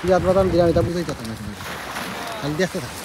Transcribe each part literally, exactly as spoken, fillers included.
বিরাট বাদাম দিলাম, এটা বুঝাই কথা না। খালি দেখতে থাকো।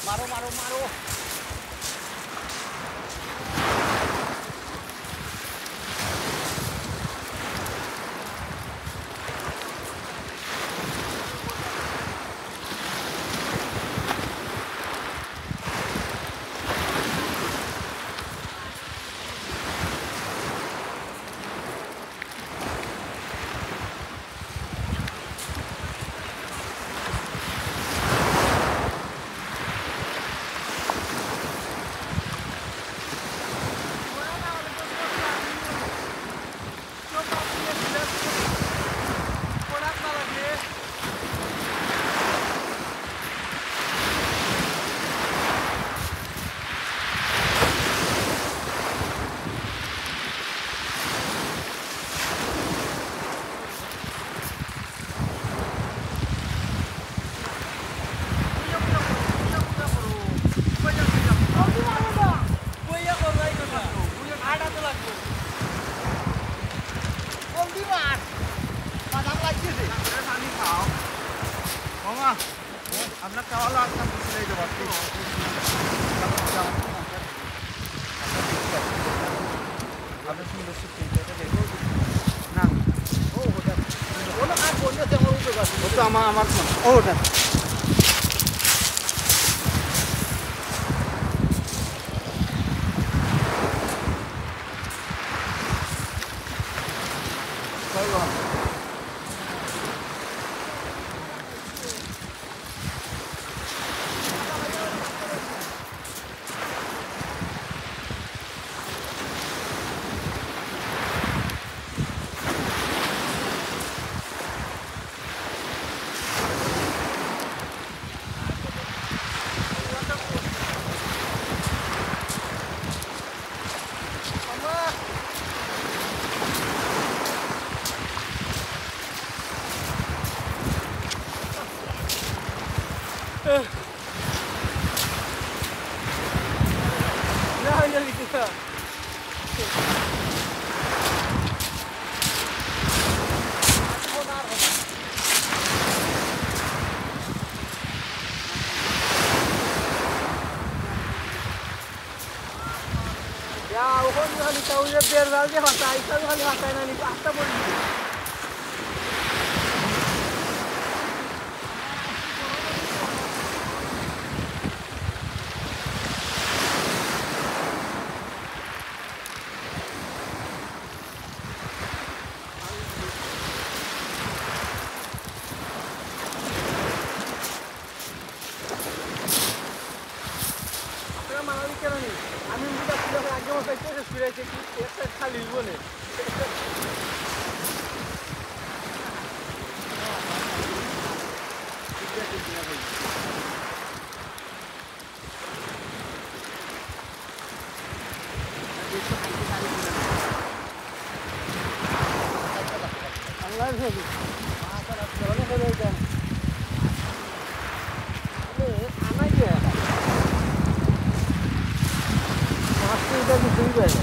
মারো, মারো, মারো। আপনার চাওয়ালো আসলাম, বুঝে নিয়ে যাবো। আপনি সুন্দর সুন্দর না। ও, ওটা। ওটা আর বললে তো আমার উপরে যাবে। ও তো আমার, আমার ফোন। ও, ওটা। ইয়া, ওখানে খালি তাও যে বেড় জাল যে ফাটায়, তাও খালি ফাটায় না নি, আস্তা পড়ে গেছে। আপনারা মারামারি কেন নি? আমি বুঝা ছিল, আগে আমার পেটে শেষ করে আছে, কি একটা খালি জীবনে। আল্লাহর ছবি। আরে, আনাই দে। মাছ তো এটা কিছুই পায় না।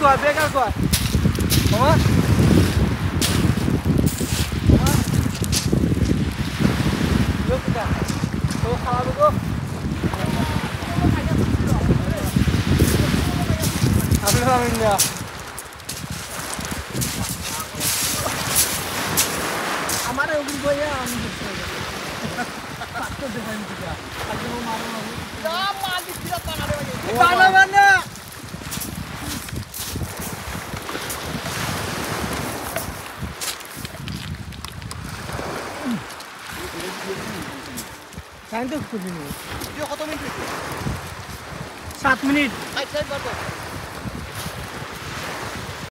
কয়, বেকার কয়। বাবা। বাবা। লোক কোথায়? ও খাওয়াবে গো। আমি খাওয়াবেন না। আমারে ওগুলো বইয়া আমি দেখতে হবে। পাঁচটা দেখাই দিতে যা। আজকে ও মারো মারো। যা মালিক, যা বানারে ভাই। বানা, বানা। টাইম তো খুব নেই। ভিডিও কত মিনিট হয়েছে? সাত মিনিট। ষাট, ষাট বার কর।